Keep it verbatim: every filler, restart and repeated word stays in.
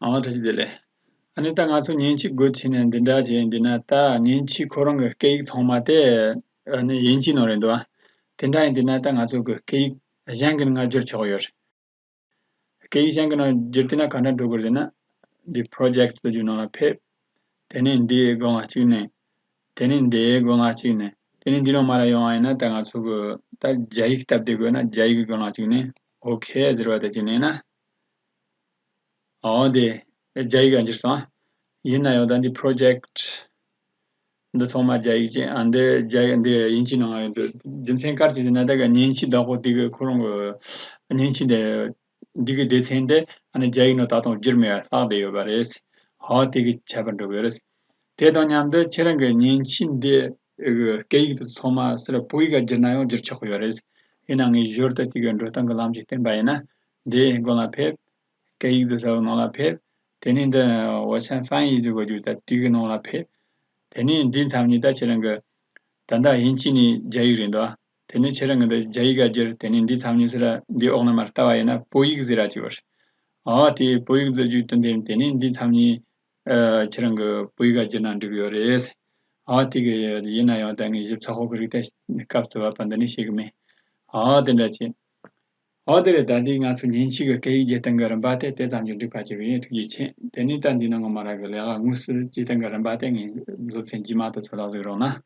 ཨ་བཀྲ་ཤིས་བདེ་ལེགས། ཨ་ནི་ད་ང་ཚོ་མཉེན་ཆས་སྒོ་ཕྱེ་ནས་འདི་འདྲ་བྱས་འདི་ན་ད་མཉེན་ཆས་ཁོ་རང་གི་སྐད་ཡིག་ཚང་མ་དེ་ཨ་ནི་དབྱིན་ཇི་ནང་རེད་འདུག་ཨ། དེ་འདྲ་ཡིན་འདི་ན་ད་ང་ཚོ་གི་སྐད་ཡིག་གཞན་གྱི་ནང་བསྒྱུར་ཆོག་ཡོད་རེད། སྐད་ཡིག་གཞན་གྱི་ནང་བསྒྱུར་དུས་ན་ག་འདྲ་འགྲོ་དགོས་རེད་ཟེར་ན། འདི་project ཟེར་རྒྱུ་ནང་ལ་ཕེབས། དེ་ནས་འདིའི་སྒང་ལ་གཅིག་ནས། དེ་ནས་འདིའི་སྒང་ལ་གཅིག་ནས། དེ་ནས་འདི་ནང་མར་ཡོང་བ་ཡིན་ན་ད་ང་ཚོ་གི་ད་རྒྱ་ཡིག་སྟབས་བདེ་དགོས་ན་རྒྱ་ཡིག་གི་སྒང་ལ་གཅིག་ནས་ཨོ་ཁེ་ཟེར་བ་དེ་གཅིག་ནས་ན། ཨོ་དེ་རྒྱ་ཡིག་ག་འགྱུར་སོང་། ཡིན་ན་ཡང་ད་འདི་project འདི་ཚང་མ་རྒྱ་ཡིག་ཅན། ཨ་འདི་རྒྱ་ཡིག་འདི་དབྱིན་ཇི་ནང་ཡོད་འདུག་རྒྱུ་མཚན་ག་རེ་ཟེར་ན་ད་ག་མཉེན་ཆས་བདག་པོ་དེ་གི་ཁོ་རང་གི་མཉེན་ཆས་འདི་འདི་གི་སྡེ་ཚན་དེ་ཨ་ནི་རྒྱ་ཡིག་ནང་ད་དུང་བསྒྱུར་མེད་པར་ལྷག་བསྡད་ཡོད་པ་རེད། ཧོ་དེ་གི་ཁྱད་པར་འགྲོ་གི་རེད། དེ་དང་མཉམ་དུ་ཁྱེད་རང་གི་མཉེན་ཆས་འདི་གི་སྐད་ཡིག་དེ་ཚང་མ་ཟེར་བོད་ཡིག་ག་བསྒྱུར་ན་ཡང་བསྒྱུར་ཆོག་གི་ཡོད་རེད། ཡིན་ན་ངས་ཞོར་དུ་དེ་གི་འགྲོ་སྟངས་གི་ལམ་ཞིག་བསྟན་པ་ཡིན་ན། འདི་སྒང་ལ་ཕེབས། སྐད་ཡིག་ཟེར་ས་ནང་ལ་ཕེབས། དེ་ནས་འདི་我想翻译ཟེར་བ་རྒྱུ་ད་དེ་གི་ནང་ལ་ཕེབས། དེ་ནས་འདི་མཚམས་ནས་ད་ཁྱེད་རང་གི་ད་ལྟ་དབྱིན་ཇི་ནས་རྒྱ་ཡིག་རེད་འདུག་དེ་ནས་ཁྱེད་རང་གི་འདི་རྒྱ་ཡིག་ག་བསྒྱུར། དེ་ནས་འདི་མཚམས་ནས་ཟེར་ར་འདི་འོག་ན་མར་ལྟ་བ་ཡིན་ན་བོད་ཡིག་ཟེར་ར་ཅིག་ཡོད་རེད། ཨ་དེ་བོད་ཡིག་ཟེར་རྒྱུ་དེ་འདི་དེ་ནས་འདི་མཚམས་ནས་ཨ་ཁྱེད་རང་གི་བོད་ཡིག་ག་བསྒྱུར་ན་འགྲིག་གི་ཡོད་རེད། ཨ་དེ་གི་ཡིན་ན་ཡང་ད་ངས་ཞིབ་ཚགས་པོ་གི་རིགས་དེ་སྐབས་སུ་བབ་པ་འདི་ནས་ཤེས་གི་མེད། ཨ་དེ་འདྲ་ཅིག་ཨོ་དེ་རེད། ད་འདི་ང་ཚོ་མཉེན་ཆས་ཀྱི་སྐད་ཡིག་སྒྱུར་སྟངས་ཀྱི་རིམ་པ་དེ་དེ་ཙམ་གྱིས་འགྲིག་པ་བྱེད་ཀྱི་ཡིན། ཐུགས་རྗེ་ཆེ། དེ་ནས་ད་འདི་ནང་གི་མ་ར་གི་ལས་ཀ་དངོས་སུ་བྱེད་སྟངས་ཀྱི་རིམ་པ་དེ་ངས་སློབ་ཚན་རྗེས་མ་དུ་ཚོད་ལྟ་གཟིགས་རོགས་གནང་།